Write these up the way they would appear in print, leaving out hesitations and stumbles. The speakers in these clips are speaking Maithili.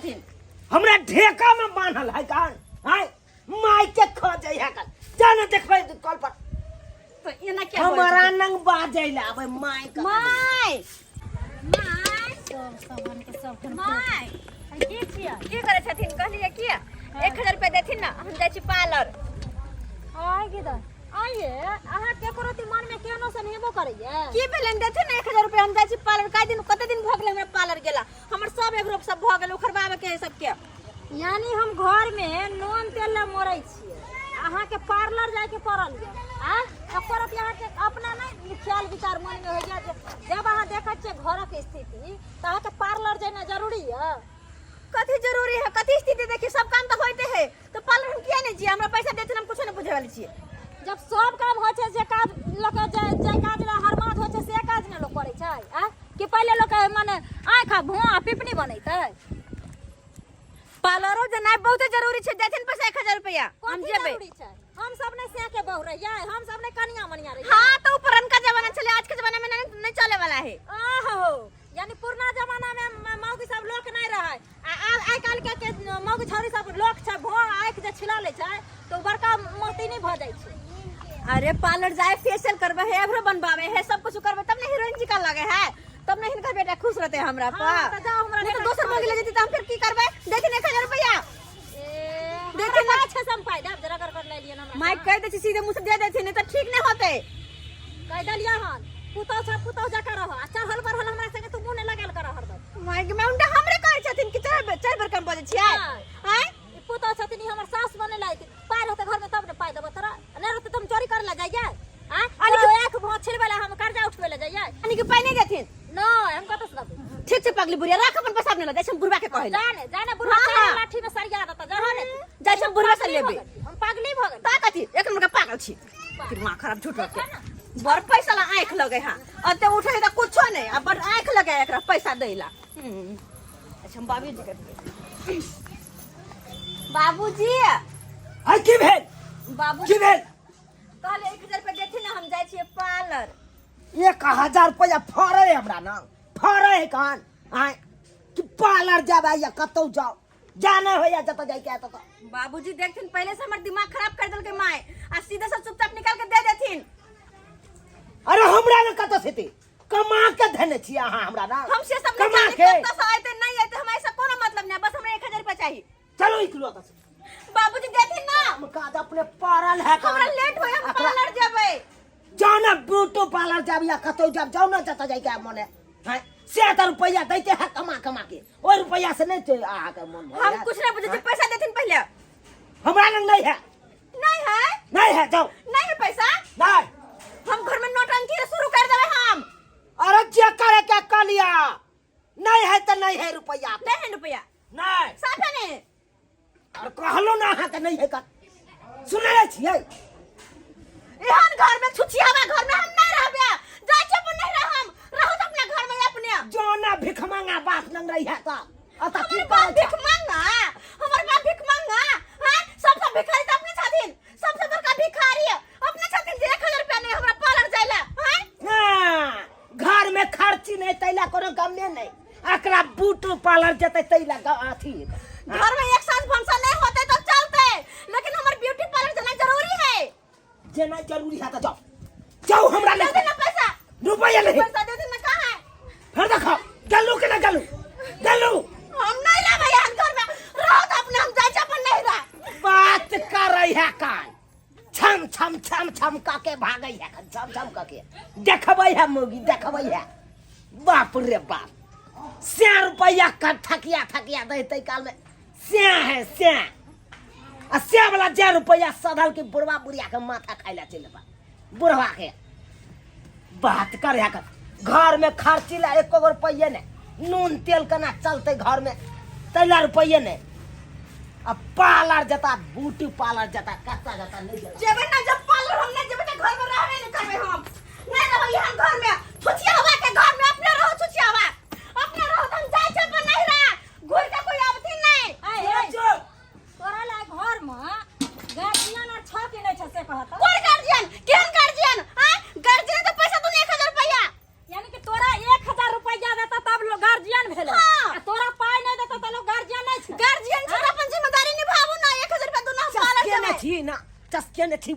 छथिन? हमरा ढेका में बान्हल है कान आय माय के खो जाइ है कान जा ना देखबै कल पर। तो एना किया बोलै हमारा छथिन? नंग बाजै ला आबै my के। My my सब सामान के सब ठन। My की छियै? की करै छथिन? कहलियै कि 1000 रुपया देथिन ना, हम जाइ छी पार्लर। आइ गे दाइ, आइये अहाँ केकरो ती मन में केहनो सन हेबो करैया? की भेलनि? देथिन ने 1000 रुपया, हम जाइ छी पार्लर। काई दिन, कते दिन भऽ गेलै हमरा पार्लर गेला। हमर सब एगरो सब भऽ गेल उखड़बाबे के है सबके। यानी हम घर में नून तेल ला मोरै छियै, अहाँके पार्लर जायके पड़ल यऽ। आ एको रति अहाँके अपना नहि ख्याल विचार मन में होइया जे जब अहाँ देखै छियै घरक स्थिति तऽ अहाँके पार्लर जेना जरूरी यऽ? कथी जरूरी है? कथी स्थिति देखी? सब काम तऽ होइते है, तो पार्लर हम किया नहीं जिए? हमरा पैसा देथिन, हम कुछो नहीं बुझे वाली छियै। जब सब काम होइ छै, जे काज लोक जे जे काज ला हरमाद होइ छै से काज ने लोक करै छै। आ कि पहिले लोक माने आँखि आ भुआ आ पिपनी बनेतै? पार्लरो जेनाइ बहुते जरूरी छै। देथिन पैसा 1000 रुपया, हम कथी जेबै। जरूरी छै? हम सब नहि से के बहु रहियै, हम सब नहि कनिया मनिया रहियै। हाँ तो उ पुरनका जमाना छलै, आज के जमाना में नहीं, नहीं चले वाला है। आहो, यानी पुरना जमाना में मौगी सब लोक नहीं रहे आ आब आइ काल्हि के मौगी छौरी सब लोक छै। भों आँखि जे छिला लै छै तऽ ओ बड़का मोती नहि भऽ जाइ छै। अरे पार्लर जाए फेशियल करबे है, एवरो बनबावे है, सब कुछ करबे तब ने हीरोइन जी का लगे है, तब ने हिनकर बेटा खुश रहते हमरा पर। हाँ, तऽ जाओ हमरा नहीं तो बेटा दोसर मौगी ले जेती तऽ हम फिर की करबै? देथिन 1000 रुपया। ए, देखिन हमरा छै से हम पाइ देब, जरा कर कर ले लिअ हमरा। माइक कह दै छी, सीधे मुँह से दे देथिन, नहीं तऽ ठीक नहीं होते। कहि देलियै हन, पुतहु छै पुतहु जकाँ रह आ चढ़ल बढ़ल हमरा संगे तू मुँह नहि लगायल कर हरदम। माइक में उनटा हमरे कहै छथिन कि चारि बेर, चारि बेर कम बजै छियै। हाँ। आँय ई पुतहु छथिन, ई हमर सास बने लायक। पाइ रहतै घरमे तब ने पाइ देबो तोरा, नहि रहतै तऽ हम चोरी करे लए जाइयै? आँय, अरे तोरा आँखि भौं छिलबै लए हम कर्जा उठबै लए जाइयै? यानी कि पाइ नहि देथिन? नहि, हम कतऽ से देबै? ठीक छै पगली बुढ़िया, राख अपन पैसा अपने लग। जाइ छी हम बुढ़बा के कहै लए। जा ने, जा ने बुढ़वा। हाँ, चाहे हाँ। लाठी में सरिया देता, जा ने। जाइ छी हम बुढ़बा से पगली भऽ लेबै। गेली, हम पगली भऽ गेली। ता कथी एक नंबर के पागल छी, दिमाग खराब झूठ के बड़ पैसा ला आँखि लगे। हाँ अते उठे तऽ कुछो नहीं आ बड़ आँखि लगे एकरा पैसा दै ला। अच्छा हम बाबूजी के, बाबूजी। आइ की भेल? बाबू की भेल? कहले 1000 रुपया देथिन ने, हम जाइ छियै पार्लर। 1000 रुपया फड़े है हमरा ना फड़े है कान आय कि पार्लर जाबे या कतौ जाओ, जाने होइया जतऽ जाइके है ततऽ। बाबूजी देखथिन, पहले से हमर दिमाग खराब कर देलकै माय, आ सीधे से चुपचाप निकाल के दे देथिन। अरे हमरा ने कतऽ से कमा के धने छी अहाँ हमरा ना? हम से सब नहीं कमा जानी के कतऽ से आयते नहीं आयते, हमरा ऐसा कोनो मतलब नहीं, बस हमरा 1000 रुपया चाहिए। चलो निकलो एतऽ से। बाबूजी देथिन ना। हम काज अपने पड़ल है। हमरा लेट होय, हम पार्लर जेबै। जाओ ना ब्यूटी पार्लर जाब या कतौ जाब, जाओ ना जतऽ जाइके है मने हैं। से तऽ रुपैआ दैते है कमा कमा के, ओहि रुपैआ से नहीं छै अहाँके मन भऽ हम जायत। कुछ नहीं बुझै छी, पैसा देथिन पहले। हमरा लग नहीं है। नहीं है? नहीं है, जाओ। नहीं है पैसा? नहीं। हम घर में नौटंकी शुरू कर देबै हम। अरे जे करे के कर लिया, नहीं है तो नहीं है रुपैआ। नहीं है रुपैआ? नहीं। साफे नहीं? और कहलो ना अहाँके नहीं है कर, सुनै नहि छियै? एहन घर में, छुछियावा घर में हम नहीं रहबे। जाइ छी अपन नहीं रहम, रहू तो अपना घर में अपने। जो ना भिख मांगा बाप लंग रही है तो अतः की हमर बाप करै भिख मांगा? हमर बाप भिख मांगा? हाँ, सबसे भिखारी तो अपने छथिन, सबसे बड़का भिखारी अपने छथिन जे 1000 रुपया नहीं हमरा पार्लर जाइला। हाँ ना, घर में खर्ची नहीं तैला कोनो गमे नहीं, एकरा बूटो पार्लर जेतै तैला अथी। घर में एक साँझ भनसा नहीं होते तो चलते, लेकिन हमर ब्यूटी पार्लर जाना जरूरी है। जेना जरूरी है तो जाओ जाओ, हमरा दे नहीं देना पैसा। रुपया नहीं। पैसा दे देना। कहाँ है? फिर देखो गलू के ना गलू गलू। हम नहीं रहबै एहन घर में, रहो तो अपने, हम जाइ छी अपन नहीं रह। बात कर रही है कान छम छम छम छम कके भागै है, छम छम कके देखबै है मुगी देखबै है। बाप रे बाप, सै रुपया का थकिया थकिया दै तै काल में सै है सै आ सै वाला जे रुपया सधल के बुढ़वा बुढ़िया के माथा खाइ ला चलि बा बुढ़वा के। बात कर है कर, घर में खर्ची ला एको गो रुपये नहीं, नून तेल केना चलते घर में तैला रुपये नहीं, अब पार्लर जता ब्यूटी पार्लर जता कत्ता जता नहीं जता। जेबै ना जब पार्लर, हम नहीं जेबै तऽ घर में रहबे नहीं करबै हम। नहीं रहबै एहन घर में, छुछियावा के घर में अपने रहो, छुछियावा अपने रहो, तऽ हम जाइ छी अपन नहीं रह, घुर के कोई आबथिन नहीं। आइ आइ तोरा ला घर में गार्जियन और छ कि नहीं छ से कहत? कोन गार्जियन? केहन गार्जियन? आँय, गार्जियन तऽ पैसा तू 1000 रुपया। यानी कि तोरा 1000 रुपया देता तब लोग गार्जियन भेलै। हाँ। आ तोरा पाइ नहीं देता त लोग गार्जियन नहीं चसकेने छी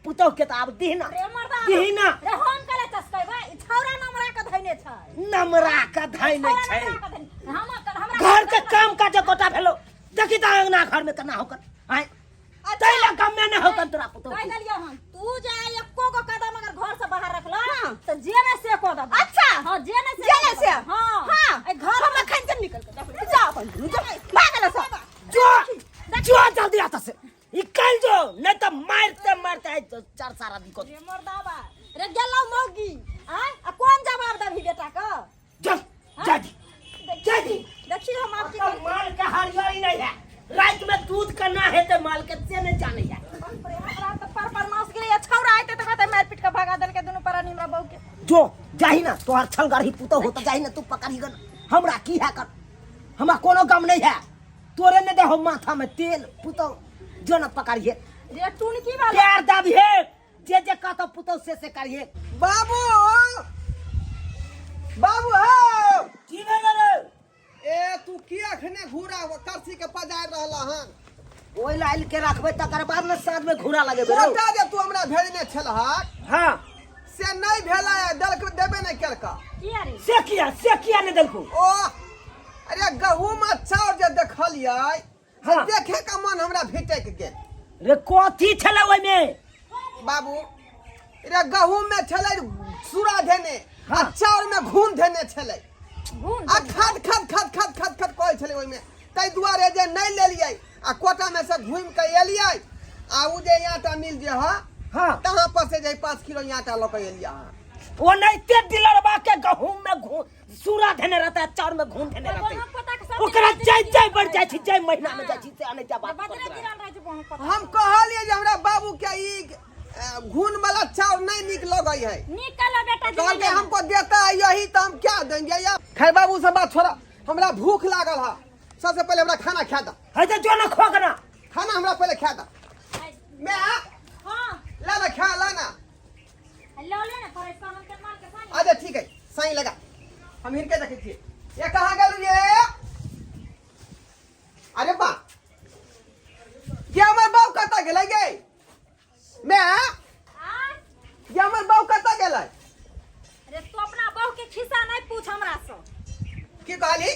पुतोह के तऽ आब दीह ना। रे मर्दा, दीही ना। रे हम कले चसकेबै? ई छौरा नमरा के धैने छै। नमरा के धैने छौरा छै। नमरा के धैने। हम हमरा घर के काम काज गोटा भेलो, देखी तऽ अंगना घर में केना होकर आय। तै लए गम्मे नहि होतन तोरा पुतोह कहि के। देलियौ हम, तू जे आइ एको गो कदम अगर घर से बाहर रखला हाँ। तऽ जे ने से कऽ देबौ। अच्छा। हाँ, जे ने से जे ने कऽ से। देबौ। हाँ। हाँ। एहि घर हम अखन से निकल के देखबै। जा अपन दुनू, जा। भागल सब। जो जो जल्दी आता से निकल जो, नहीं तो मारते मारते आई तो चार सारा दिक्कत। रे मर्दाबा रे, गेलौ मौगी आय, आ कोन जवाब देबही बेटा के? चल जा दी, जा दी। देखी हम आब की तो माल के हरियाली नहीं है, रात में दूध का ना है तो माल के से नहीं जाने है। बाप रे, हमरा तऽ पर पर मास गेलै। छौड़ा आइते तऽ कहतै मारि पीट के भगा देलकै दुनू प्राणी हमरा बहू के। जो जाही ना, तोहर छल गरही पुतो हो तो जाही ना, तू पकड़ी गन। हमरा की है कर, हमरा कोनो गम नहीं है, तोरे ने देहो माथा में तेल। पुतो जो ना पकड़िए। रे टुनकी वाला, प्यार दाबिहे, जे जे कहतो पुतो से से करिए। बाबू, बाबू हो। की भेल रे? ए, तू की अखने घूरा करसी के पजार रहल हन? ओहि लाइल के रखबै तकर बाद ने साँझ में घूरा लगेबै रौ। कोटा जे तू हमरा भेजने छलहक हाँ, से नहीं भेला है, देलक देबे नहीं केलका। किया रे? से किया, से किया नहीं देलको? ओ अरे, गहूम आ चाउर जे देखलियै से हाँ। देखे के मन हमरा भिटक गेल। रे कथी छलै ओहिमे? बाबू रे, गहूम में छलै सूरा धेने हाँ। आ चाउर में घून धेने छलै। घून? आ खद खद खद खद खद खद कहै छलै ओहिमे, ताहि दुआरे जे नहि लेलियै आ कोटा में से घूमि के एलियै आ उ जे आटा मिल जे ह हाँ, तहाँ पर से जे 5 किलो आटा लऽ के एलियै अहाँ। ओ नैते दिलरबा के गहूम में घून सूरा धेने रहता है, चाउर में घून धेने रहते। गहूम पोता के सब ओकरा दिन जाय जाय बढ़ रहै जाइ छी, जाय महीना में हाँ। जाइ छी से अनै जा बात बदरे करैत रहै। गिरल रहै छै गहूम पोता। हम कहलियै जे हमरा बाबू के ई घून वाला चाउर नहीं निक लगै है। नीक कहलो बेटा जी। कहलकै नहीं। हमको देता है यही तो हम क्या देंगे या। खैर बाबू सब बात छोड़ा, हमरा भूख लागल है, सबसे पहले हमरा खाना खा दा। है तऽ जो ना खो ना। खाना हमरा पहले खा दा। मैं हाँ। ला ना, खा ला ना। लऽ ले ने पड़ै सामान के माल के सानी। अच्छा ठीक है, साई लगा, हम हिनके देखै छियै। ये कहाँ गेलु ये? अरे बा, ये हमर बाप कतऽ गेलै गे? मैं आय? ये हमर बाप कतऽ गेलै? रे, तू अपना बहू के खिस्सा नहीं पूछ हमरा से। की कहली?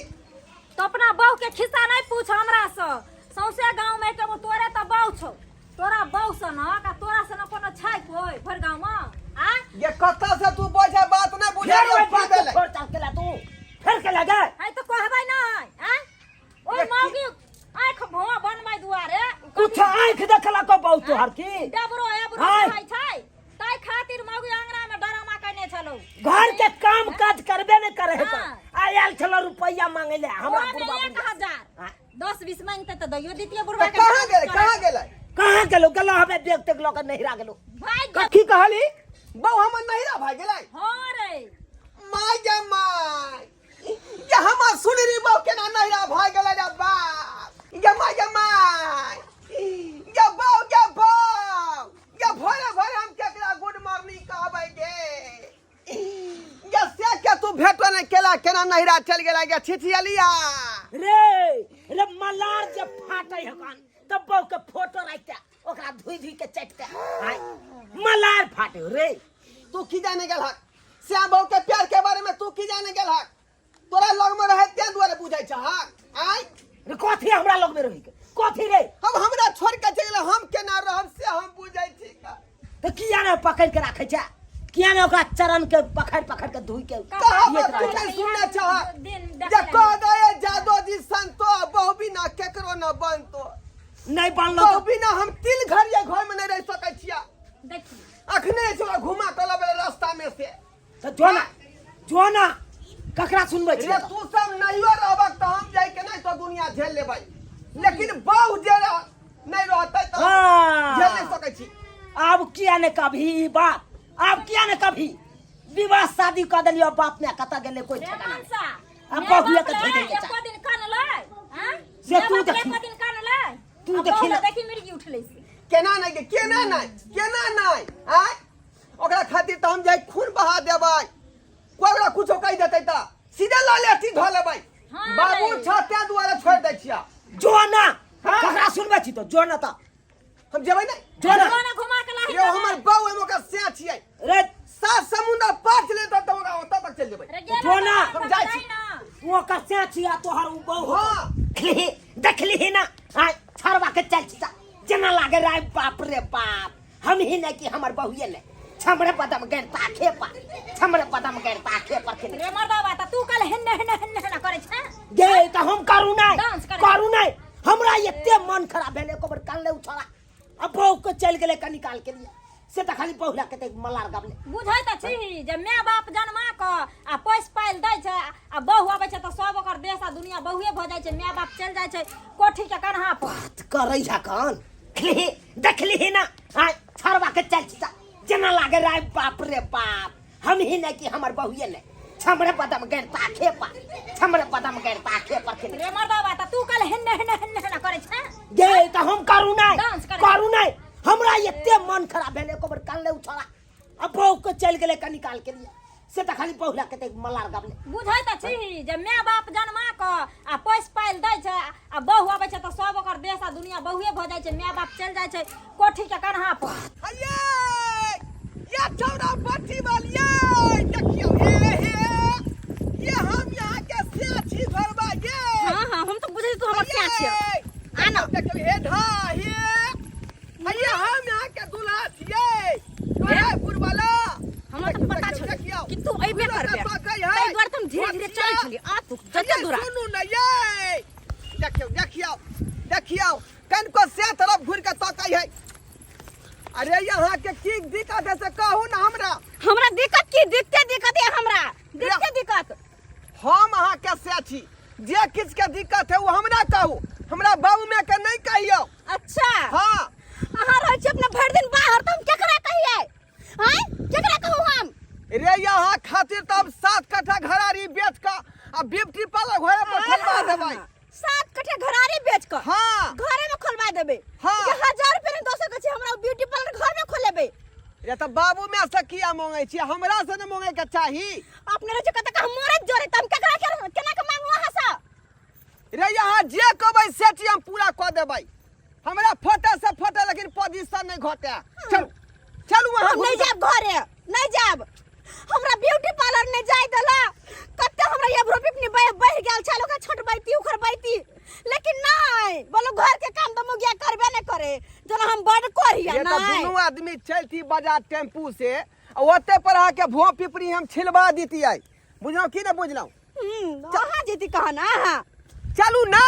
तो अपना बहू के खिस्सा नहीं पूछ हमरा से। सौंसे गांव में एकेगो तोरे तऽ बहू छौ, तोरा बहू सनक आ तोरा सनक कोनो छै कोइ भरि गांव में आ? ये कतऽ से तू बैठे बात नहि बुझै? फेर ओहि की बात के भेलै? छोड़ चाल केला तू, फेर केला गे? है तऽ कहबै नहि आ? ओहि ये की- मौगी आँखि भौं बनबै दुआरे कुछ आँखि देखला को बहुत तोहर की डबरो एबरो आँय। खाइ छै, ताहि खातिर मौगी अंगना में डरामा कयने छलौ। घर के काम काज करबे नहीं करे है। हाँ। आयल छलो रुपया मांगे ले हमरा ओहिमे बुढ़बा एक बुढ़िया। हजार हाँ। 10 20 मांगते तऽ दैयो दितियै बुढ़बा तऽ के। कहाँ गेलै, कहाँ गेलै? कहाँ गेलो? गेलो हमे बेग तेग लऽ के नहिरा गेलो। भागि गेल। की कहली? बहू हमर नहिरा भागि गेलै? हाँ रे। My गे my, ये हमर सुनरी बहू केना नहिरा भागि गेलै रे बाप! ये my गे my, ये बहू, ये बहू, ये भोरे भोरे हम केकरा गुड मॉर्निंग कहबै गे? ये से के तू भेटो नहि केला, केना नहिरा चलि गेलै गे छिछियलिया? रे रे, मलार जे फाटे हकान तब बहू के फोटो राखते ओकरा धोई धोई के चटते आय, मलार फाटे रे। तू की जाने गेल हक श्याम बहू के प्यार के बारे में? तू की जाने गेल हक? तोरा लग में रहे तें दुआरे बुझै छहक आय। रे कथी हमरा लग में रही के कथी रे? हम हमरा छोड़ के चलि गेलै, हम केना रहब से हम बुझै छी का। तऽ किया ने पकड़ के राखै छै? किया ने ओकरा चरण के पकड़ पकड़ के धोई के कहावत पियैत तू रहै? नहीं सुनने छहक दिन जे देखले। कह दे जादो जी संतो, बहु बिना केकरो न बनतो। नहि बनलो बहु तऽ बिना हम तिल घड़िया घर में नहीं रह सकै छिया। देखी अखने छै ओकरा घुमा के लबे रास्ता में से। तऽ जो ना, जो ना, ककरा सुनबै रे छियै? तू सब नहियो रहबक तऽ हम जाय के नहि तो दुनिया झेल लेबै, लेकिन बहु जे रह नहीं रहतै तऽ हाँ। झेल नहीं सकै छी। आब किया ने कभी ई बात, आब किया ने कभी विवाह शादी कऽ देलियो, बाप ने कतऽ गेलै कोई रे ठेकाना नहि। मनसा, अब माय बहुए बाप के ले धोइ दै के एको दिन कानलै हाँ? से माय तू बाप ले देखी। एको दिन कानलै? तू आ देखी बहु ना। ले देखी मिर्गी उठलै से। केना नहीं गे, केना नहीं, केना नहीं आय? ओकरा खातिर तऽ हम जाय खून बहा देबै, कोई ओकरा कुछो कहि देतै तऽ सीधे लऽ लेती धऽ लेबै। हाँ बाबू रे। छ तें दुआरे छोड़ि दै छियै। जो ना। हाँ? ककरा सुनबै छी? तो जो ना तऽ हम जेबै नहि। जो ना। जो ना घुमा। यो हमर बाऊ हम ओकर से छियै। रे सात समुद्र पार चले तब तक ओकरा ओतऽ तक चलि जेबै। रे गेल जो ना, हम जाइ छी। तू ओकर से छिया तोहर उ बहु। हाँ। देखली देखली ना आय छड़वा के चल छी जेना लागे रे बाप रे बाप हम ही नहीं कि हमर बहुए ने छमरे बदम गैर ताखे पर छमरे बदम गैर ताखे पर के रे मर्दाबा त तू कल हेन्ने हेन्ने हेन्ने हेन्ने करै छै। गे त हम करू नहीं डांस करै। करू नहीं हमरा एते मन खराब भेल एको बेर कानले उ छोड़ा आ बहू के चलि गेलै कनी काल के लिए से त खाली बहुला के ते मलार गबले। बुझै त छी जे माय बाप जन्मा क आ पैस पाइल दै छै आ बहु अबै छै त सब ओकर देश आ दुनिया बहुए भ जाइ छै, माय बाप चलि जाइ छै कोठी के कन्हा पर। बात करै है कन देखली देखली ना आय छड़वा के चल छी जेना लागे रे बाप रे बाप हम ही नहीं कि हमर बहुए ने छमरे बदम गैर ताखे पर छमरे बदम गैर ताखे पर के रे मर्दाबा त तू कल हेन्ने हेन्ने हेन्ने हेन्ने करै छै। गे त हम करू नहीं डांस करै। करू नहीं हमरा एते मन खराब भेल एको बेर कानले उ छोड़ा आ बहू के चलि गेलै कनी काल के लिए से त खाली बहुला के ते मलार गबले। बुझै त छी जे माय बाप जन्मा क आ पैस पाइल दै छै आ बहु अबै छै त सब ओकर देश आ दुनिया बहुए भ जाइ छै, माय बाप चलि जाइ छै कोठी के कन्हा पर। हये ये छौड़ा बट्टी वालिये देखियौ हे हे ये हम यहाँ के से छी घरबा ये। हाँ हाँ हम तो बुझै तू हमर क्या छियै। आ ना देखियौ हे ढा हे हये हम यहाँ के दूल्हा छियै रायपुर वाला। हमरा तऽ पता छल कि तू अइबे करबे ताहि दुआरे तऽ हम धीरे धीरे चलै छलियै आ तू जते दूरा। सुनू ने ये देखियौ देखियौ देखियौ कनिको से तरफ घुरि के तकै है। अरे यहाँ के की दिक्कत है से कहू ना हमरा। हमरा दिक्कत की दिक्कते दिक्कत है हमरा दिक्कते दिक्कत। हम अहाँ के से छी जे किछु के दिक्कत है वो हमरा कहू, हमरा बाबू माय के नहीं कहियौ। अच्छा। हाँ। अहाँ रहै छी अपना भरि दिन बाहर तऽ हम केकरा कहियै? आँय केकरा कहू हम? रे यहाँ खातिर तऽ हम 7 कट्ठा घरारी बेच कऽ आ ब्यूटी पार्लर घरे पर खोलवा देबै। 7 कट्ठा घरारी बेच कऽ? हाँ। घरे में खोलवा देबै? हाँ। जे 1000 रुपया ने दोसर के छै हमरा ब्यूटी पार्लर घर में खोलेबै। रे तऽ बाबू माय से किया मांगै छी, हमरा से ने मांगै के चाही। अपने रहै छै कतऽ हम मरत जोरे तऽ हम केकरा के केना के मांगू अहाँ से? रे यहाँ जे कहबै से चीज हम पूरा कऽ देबै, हमरा फटे से फटे लेकिन पोजीशन नहीं घटे। चलू चलू अहाँ हम नहीं जाब घरे, नहीं जाब, हमरा ब्यूटी पार्लर नहीं जाय देला। कते हमरा एबरो पिपनी बह गेल छल ओकरा छोटबैती उखड़बैती, लेकिन नहीं बोलो घर के काम तो मुगिया करबे नहीं करे जना हम बड करिया। ये तो नहीं दुनू आदमी चलती बाजार टेम्पू से आ ओते पर आके भो पिपरी हम छिलवा देतियै, बुझलहुँ की नहीं बुझलहुँ? अहाँ जेती कहा ना अहाँ। चलू ना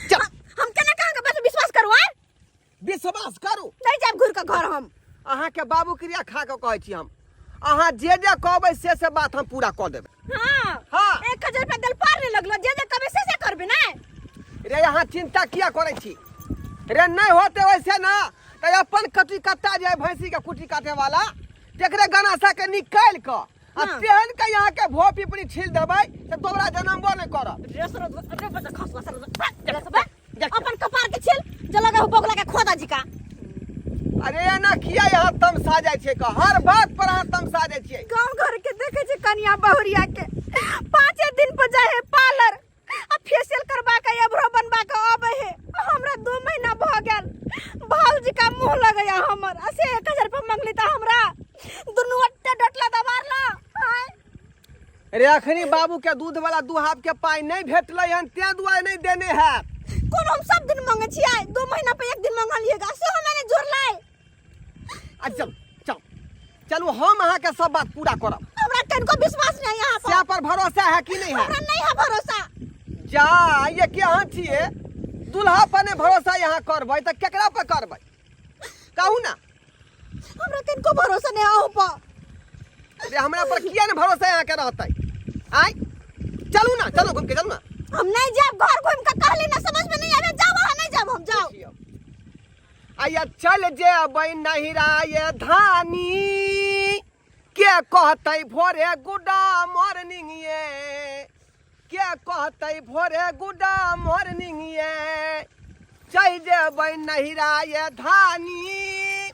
चल। हम केना कहाँ के बात विश्वास करू? आय विश्वास करू। नहीं जाब घुर के घर हम। अहाँ के बाबू क्रिया खा के कहै छी हम, अहाँ जे जे कहबै से से बात हम पूरा कऽ देबै। हाँ। हाँ। 1000 रुपया देल पार नहीं लगलो, जे जे कहबै से से करबै ना। रे अहाँ चिंता किया करै छी? रे नहीं होते वैसे ना तऽ अपन कटी कट्टा जे भैंसी के कुटी काटे वाला तेकरे गनासा के निकालि कऽ आ हाँ। तेहन के यहाँ के भो पिपरी छील देबै तऽ दोबारा जनमबो नहि करत। रे सर, रे बच्चा खसवा सर, रे सब अपन कपार के छील जे लगे हो बगला के खोदा जी का। अरे एना किया यहाँ तमसा जाइ छियै? कह हर बात पर अहाँ तमसा जाइ छियै। गांव घर के देखे छी कनिया बहुरिया के 5 दिन पर जाय है पार्लर आ फेशियल करवा के एबरो बनवा के आबे है। हमरा 2 महीना भ गेल भाउजी का मुंह लगैया हमर, आ से 1000 रुपया मंगली त हमरा दुनू अट्टे डटला दबारला। आय रे अखनी बाबू के दूध वाला 2 हाफ के पाई नहीं भेटलै हन तें दुआरे नहीं देने है। कोन हम सब दिन मंगे छियै, 2 महीना पे 1 दिन मंगलिएगा से हम मैंने जोरलै। आ चल चल चलू हम अहाँ के सब बात पूरा करब। हमरा कनको विश्वास नहीं यहाँ पर। से पर भरोसा है कि नहीं है? हमरा नहीं है भरोसा। जा ये के अहाँ छियै दूल्हा पर नहीं भरोसा यहाँ करबै तऽ केकरा पर करबै कहू ना? हमरा कनको भरोसा नहीं अहूँ पर। अरे हमरा पर किया नहीं भरोसा यहाँ के रहतै? आय चलू ना, चलू घूम के चलू ना। हम नहीं जाब घर घूम के, कहली ना समझ में नहीं आवे, जाओ वहाँ नहीं जाब हम, जाओ। आया चल जेबै नहिरा ये धानी के कहतै भोरे गुडा मॉर्निंग ये, के कहतै भोरे गुडा मॉर्निंग ये, चल जेबै नहिरा ये धानी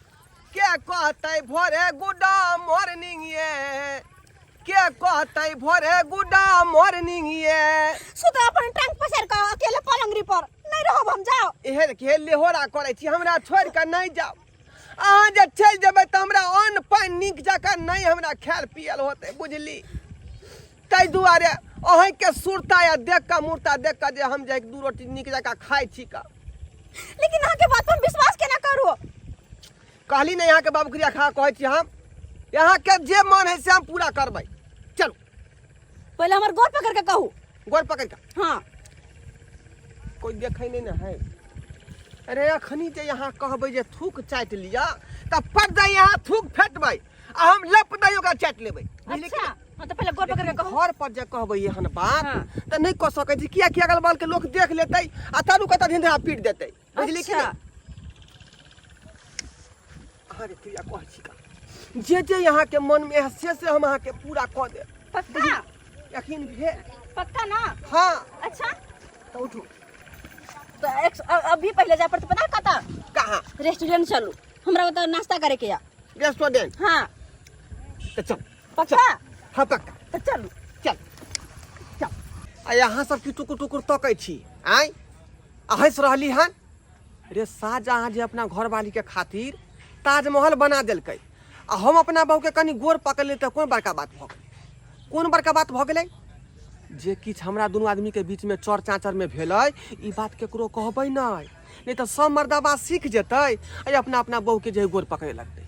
के कहतै भोरे गुडा मॉर्निंग ये, के कहतै भोरे गुडा मॉर्निंग ये। सुत अपन टांग पसार के अकेले पलंगरी पर नहीं रहब हम, जाओ। एहन के लेहोरा करै छी, हमरा छोड़ के नहीं जाओ। अहाँ जे चलि जेबै तऽ हमरा अन्न पानि नीक जकाँ नहि हमरा खायल पियल होतै बुझली। ताहि दुआरे अहीँके सुरता या देख कऽ मुर्ता देख कऽ जे हम जे दू रोटी नीक जकाँ खाइ छी कऽ। लेकिन अहाँके बात पर विश्वास केना करू? कहली नहि अहाँके बाबू क्रिया खा कहै छी हम, अहाँके जे मन है से हम पूरा करबै। चलू। पहिले हमर गोर पकड़ के कहू। गोर पकड़ के? हाँ। कोई देखै नहि ने है। अरे अखनी जे यहाँ कहबै जे थूक चाटि लिअ तऽ पर यहाँ थूक फेटबै आ हम लप दै ओकरा चाटि लेबै। बुझलियै कि अच्छा नहि? हाँ, तऽ पहिले गोर पकड़ के कहू। घर पर जे कहबै एहन बात हाँ। तऽ नहि कऽ सकै छी, कियाकि अगल बगल के लोक देख लेतै आ तरू कतऽ ढिंढोरा पीट देतै। बुझलियै कि अच्छा। नहि? अहाँके क्रिया कहै छी का जे जे अहाँके मनमे है से से हम अहाँके पूरा कऽ देब। पक्का? यकीन भेल? पक्का ना? हाँ। अच्छा तऽ उठू। तऽ एक अभी पहिले जाय पड़तै, पता कतऽ? कहाँ? रेस्टोरेंट चलू, हमरा ओतऽ नाश्ता करे के या। रेस्टोरेंट? हाँ। तऽ चल। पक्का? हाँ पक्का। तऽ चलू। चल चल। आ अहाँ सब की टुकुर टुकुर तकै छी आँय, आ हँसि रहली हन? रे शाहजहाँ जे अपना घरवाली के खातिर ताजमहल बना देलकै आ हम अपना बहू के कनि गोर पकड़ लेली तऽ कोन बड़का बात भऽ गेलै? कोन बड़का बात भऽ गेलै? जे किछु हमरा दुनू आदमीके बीचमे चर चाँचरमे भेलै ई बात केकरो कहबै नहि, नहि तऽ सब मर्दाबा सीख जेतै आ अपना अपना बहूके जे है गोर पकड़े लगतै।